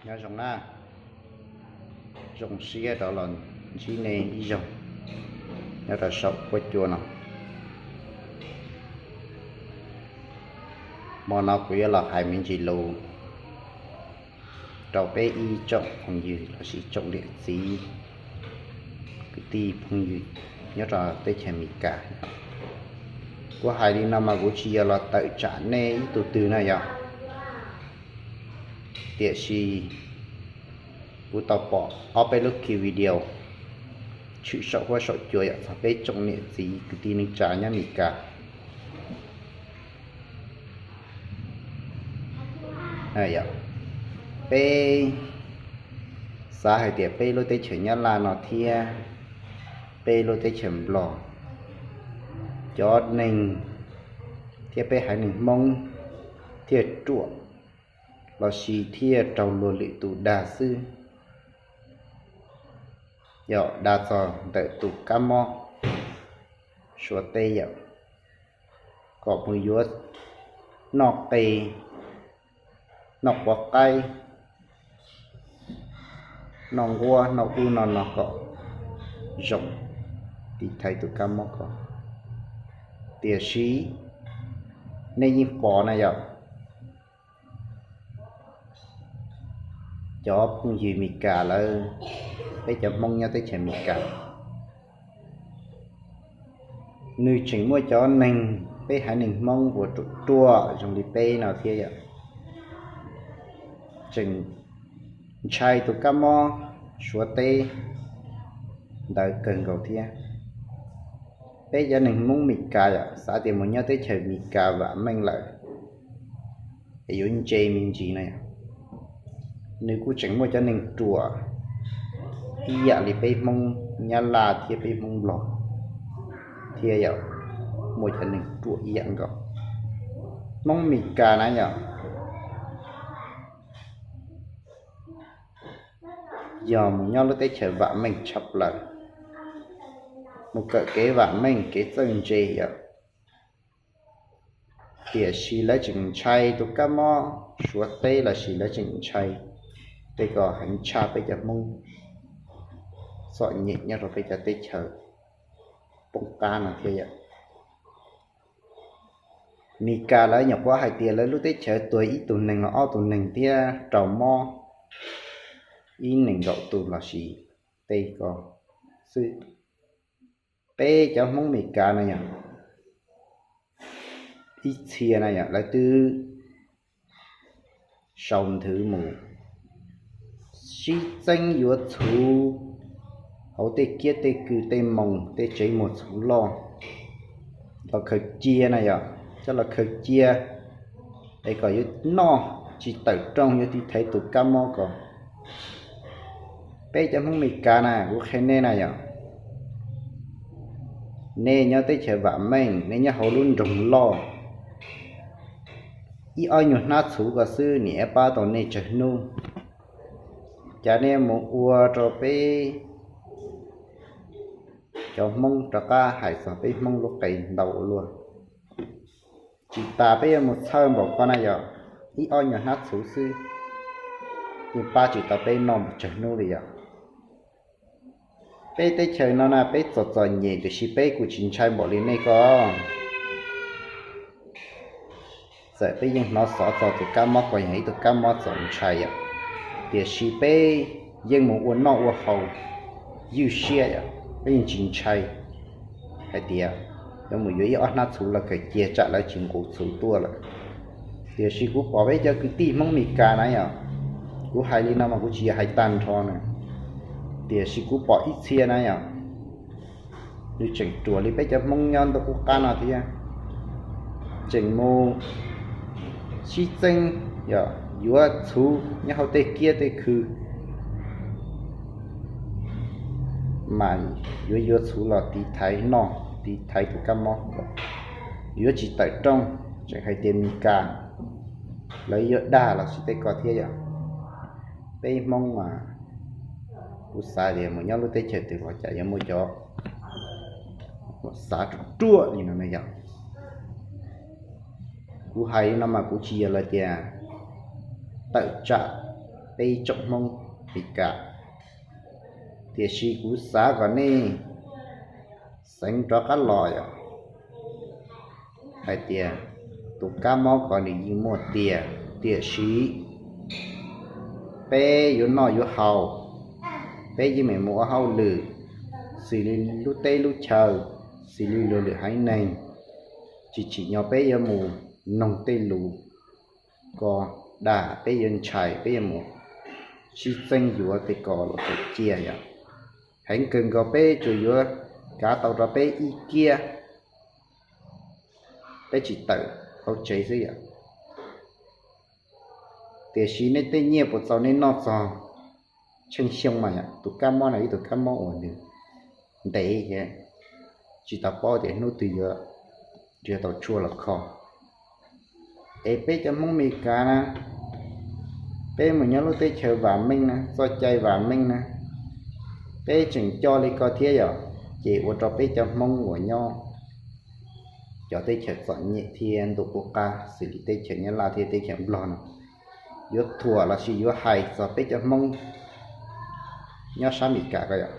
Nyob zoo na, zoo siab rov los ntsib nej ib zaug nyob rau saum huab cua no. Hmo no kuv yuav los hais me ntsis lus rau peb ib tsoom phooj ywg lossis tsoom niam txiv kwv tij phooj ywg nyob rau teb chaws Amelikas. Kuv hais li no mas kuv tsis yog los tawm tsam nej ib tug twg na yog, tiam sis kuv tau pom ob peb lub ki video tshwm saum huab saum cua yom txog peb tsoom niam txiv kwv tij neej tsa nyob Amelikas. Peb xav hais tias peb lub teb chaws Nyab Laj no thiab peb lub teb chaws Nplog, cov neeg thiab peb haiv neeg Hmoob thiaj ruam lossis thiaj raug luag lwm tus dag xwb. Yog dag txog ntawm tus kab mob Suav teb yom, kom mus yuav noj qe, noj quav qaib, noj nquab noj ub noj no kom zoo tiv thaiv tus kab mob ko. Tiam sis nej yeej pom na yom, cov phooj ywg Amelikas lawv, peb cov Hmoob nyob teb chaws Amelikas, nws tseem muaj cov neeg, peb haiv neeg Hmoob uas ruam ruam zoo li peb no thiab yom, tseem ntshai tus kab mob Suav teb ntawd kawg nkaus thiab. Peb cov neeg Hmoob Amelikas yom, xav tias mus nyob teb chaws Amelikas vam meej lawm es yuav ntse me ntsis no, nws kuj tseem muaj cov neeg ruam ib yam li peb Hmoob Nyab Laj thiab peb Hmoob Nplog thiab yom, muaj cov neeg ruam ib yam nkaus. Hmoob Amelikas na yom, yog mus nyob lub teb chaws vam meej tshaj plaws, mus kawm kev vam meej kev txawj ntse yom, tiam sis lawv tseem ntshai tus kab mob Suav teb lossis lawv tseem ntshai tej ko heev tshaj peb cov Hmoob txom nyem nyob rau peb cov teb chaws poob qab no thiab yom. Amelikas lawv nyuam qhuav hais tias lawv lub teb chaws tuag ib tug neeg los ob tug neeg thiab raug mob ib nees nkaum tus lossis tej ko xwb. Peb cov Hmoob Amelikas na yom, ib txhia na yom, lawv twb sau nthwv mus sib txeeb yuav txhuv hauv tej kiab tej kws tej moos tej tsev muag txhuv loj los khaws cia na yom, coj los khaws cia es kom yuav noj tsis tawm rooj yuav tiv thaiv tus kab mob ko. Peb cov Hmoob Amelikas na kuv qhia nej na yom, nej nyob teb chaws vam meej, nej nyob hauv lub nroog loj, ib ob nyuag hnab txhuv ko xwb niam pab tau nej tsawg hnub. Cas nej mus ua rau peb cov Hmoob rov qab hais txog peb Hmoob lub qe ntau ua luaj. Tsis tas peb yuav mus txhawj npaum ko na yom, ib ob nyuag hnab txhuv xwb yeej pab tsis tau peb noj mus tsawg hnub li yom. Peb teb chaws no na peb txom txom nyem tiam sis peb kuj tsis ntshai npaum li nej ko. Txawm peb yeej hnov xov txog tus kab mob ko yog ib tug kab mob txaus ntshai yom, tiam sis peb yeej mus ua noj ua haus ywj siab yom, peb yeej tsis ntshai hais tias yuav mus yuav ib ob hnab txhuv los khaws cia tsam lawv tsis nqus txhuv tuaj lawm. Tiam sis kuv pom peb cov kwv tij Hmoob Amelikas na yom, kuv hais li no mas kuv tsis yog hais tag nrho na, tiam sis kuv pom ib txhia na yom, nws tseem ruam li peb cov Hmoob nyob ntuj qub qab no thiab, tseem mus sib txeeb yom, yuav txhuv nyob hauv tej kiab tej khw, mas yuav yuav txhuv los tiv thaiv noj tiv thaiv tus kab mob kom yuav tsis tawm rooj, tseem hais tias Amelikas lawv yuav dag los sis tej ko thiab yom. Peb Hmoob mas kuv xav tias mus nyob lub teb chaws twg los cas yuav muaj cov xav ruam ruam li no na yom. Kuv hais li no mas kuv tsis yog los tias tawm tsam peb tsoom Hmoob Mes Kas. Tiam sis kuv xav kom nej xeev rov qab los yom, hais tias tus kab mob ko nws yeej muaj tiag, tiam sis peb yuav noj yuav haus, peb yeej meem mus ua hauj lwm, xws li lub teb lub chaw, xws li luag lwm haiv neeg, tsis tsim nyog peb yuav mus noog tej lus ko dag, peb yuav ntshai, peb yuav mus sib txeeb yuav tej ko los txaus cia yom. Heev kawg nkaus peb tsuas yuav kav tau rau peb ib kiab, peb tsis tawm hauv tsev xwb yom. Tiam sis nej tej nyiaj puas txaus nej noj txog tsheej xyoo mas yom? Tus kab mob no ib tug kab mob uas nws ntev thiab, tsis tau paub tias hnub twg yuav nrhiav tau tshuaj los kho. Es peb cov Hmoob Mes Kas na, peb mus nyob lub teb chaws vam meej na, txoj cai vam meej na, peb tseem coj li ko thiab yom, ces ua rau peb cov Hmoob uas nyob cov teb chaws txom nyem thiab ntuj qub qab xws li teb chaws Nyab Laj thiab teb chaws Nplog no yuav thuam lossis yuav hais txog peb cov Hmoob nyob sab Mes Kas ko yom.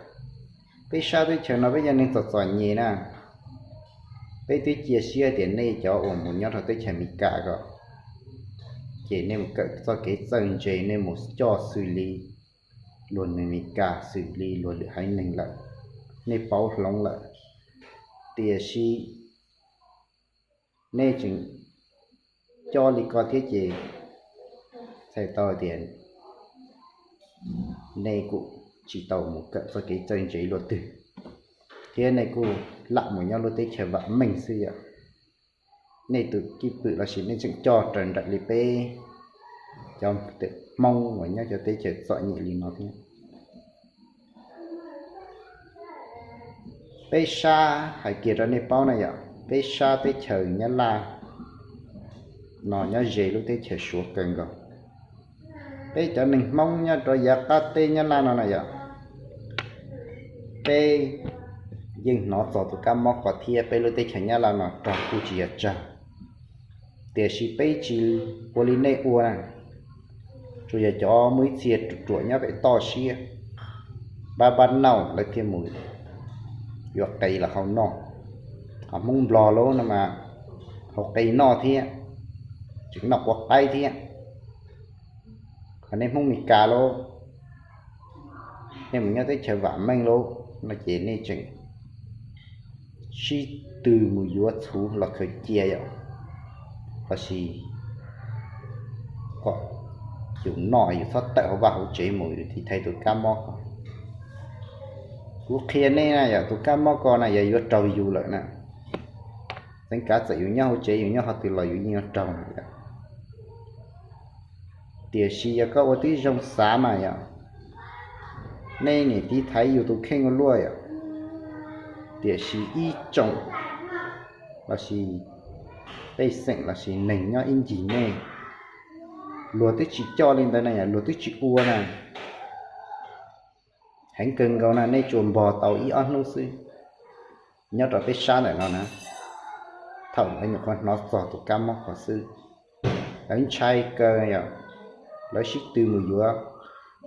Peb sab teb chaws no peb cov neeg txom txom nyem na, peb twb cia siab tias nej cov uas mus nyob rau teb chaws Mes Kas ko, ces nej mus kawm txoj kev txawj ntse, nej mus coj xws li luag neeg Mes Kas, xws li luag lwm haiv neeg lawm, nej paub hloov lawm. Tiam sis nej tseem coj li ko thiab ces txhais tau tias nej kuj tsis tau mus kawm txoj kev txawj ntse luaj twg, thiab nej kuj lam mus nyob lub teb chaws vam meej xwb yom. Nej tus cwj pwm lossis nej tseem coj raws nraim li peb cov Hmoob uas nyob cov teb chaws txom nyem li no thiab. Peb sab, hais kiag rau nej paub na yom, peb sab teb chaws Nyab Laj no nyob ze lub teb chaws Suav kawg nkaus. Peb cov neeg Hmoob nyob rau yav qab teb Nyab Laj no na yom, peb yeej hnov txog tus kab mob ko thiab, peb lub teb chaws Nyab Laj no raug kuj tsis yog tsawg. Tiam sis peb tsis ua li nej ua na, tsuas yog cov muaj ib txhia ruam ruam nyob pem toj siab, pab pab nauj lawv thiaj mus yuav qe los hau noj. Ho Hmoob Nplog lawm no mas hau qe noj thiab, tseem noj quav qaib thiab. Ho nej Hmoob Mes Kas lawm, nej mus nyob teb chaws vam meej lawm no ces nej tseem sib tw mus yuav txhuv los khaws cia yom, lossis kom yus noj yus txhob tawm hauv vaj hauv tsev mus yus thiaj thaiv tus kab mob ko. Kuv qhia nej na yom, tus kab mob ko na yog yuav raug yus lawm na, txeev kav txawm yus nyob hauv tsev yus nyob qhov twg los yus yeej yuav raug na yom. Tiam sis yog koj ua tib zoo xav mas yom, nej niam tiv thaiv yus tus kheej ua luaj yom. Tiam sis ib tsoom lossis pej xeem lossis neeg nyob ib ncig nej, luag twb tsis coj li ntawd na yom, luag twb tsis ua na. Heev kawg nkaus na, nej tsuas npog tau ib ob hnub xwb nyob rau peb sab ntawm no na, thaum lawv nyuam qhuav hnov txog tus kab mob ko xwb. Lawv ntshai kawg yom, lawv sib tw mus yuav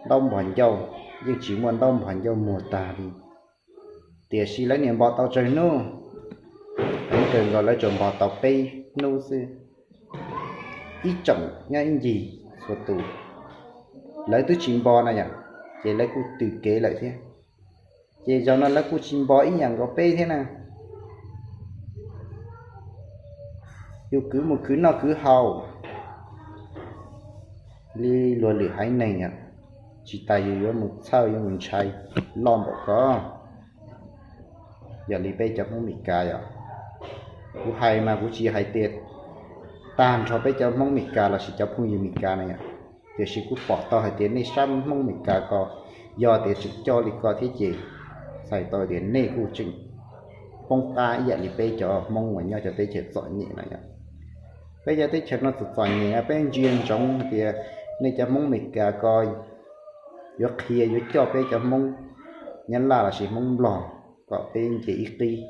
ntaub npog ncauj, yeej tsis muaj ntaub npog ncauj muag tag li. Tiam sis lawv niam npog tau tsawg hnub? Heev kawg nkaus lawv tsuas npog tau peb hnub xwb. Ib tsoom nyob ib ncig txhua tus, lawv twb tsis npog na yom, ces lawv kuj tws kev lawm thiab. Ces zaum no lawv kuj tsis npog ib yam nkaus peb thiab na. Yus khwv mus khwv noj khwv haus li luag lwm haiv neeg yom, tsis tas yus yuav mus txhawj yuav mus ntshai loj npaum ko. Yog li peb cov Hmoob Mes Kas yom, kuv hais mas kuv tsis hais tias tag nrho peb cov Hmoob Mes Kas lossis cov phooj ywg Mes Kas na yom, tiam sis kuv pom tau hais tias nej sab Hmoob Mes Kas ko, yog tias tseem coj li ko thiab ces txhais tau tias nej kuj tseem poob qab ib yam li peb cov Hmoob uas nyob cov teb chaws txom nyem na yom. Peb cov teb chaws no txom txom nyem, peb ntsia ntsoov hais tias nej cov Hmoob Mes Kas ko yuav qhia yuav coj peb cov Hmoob Nyab Laj lossis Hmoob Nplog kom peb nce ib qib.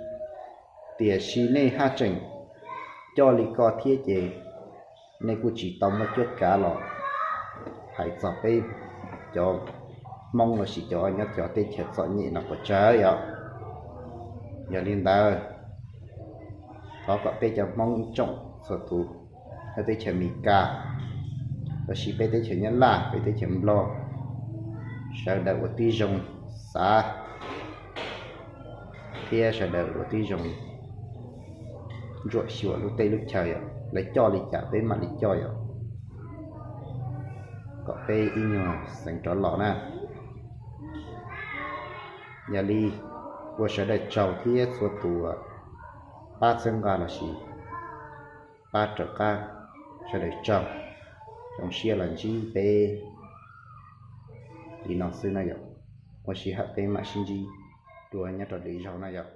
Tiam sis nej haj tseem coj li ko thiab ces nej kuj tsis tau muaj cuab kav los hais txog peb cov Hmoob lossis cov nyob cov teb chaws txom nyem no puas tsawg yom. Yog li ntawd, thov kom peb cov Hmoob ib tsoom txhua tus nyob teb chaws Amelikas, lossis peb teb chaws Nyab Laj, peb teb chaws Nplog, sawv daws ua tib zoo xav thiab sawv daws ua tib zoo ntsuam xyuas lub teb lub chaw yom, lawv coj li cas peb mam li coj yom, kom peb ib nyuag xeev rov los na. Yog li, ua sawv daws tsaug thiab txhua tus pab txhawb nqa lossis pab raws qab, sawv daws tsaug. Zoo siab los ntsib peb li no xwb na yom. Ua sij hawm peb mam sib ntsib dua nyob rau lwm zaug na yom.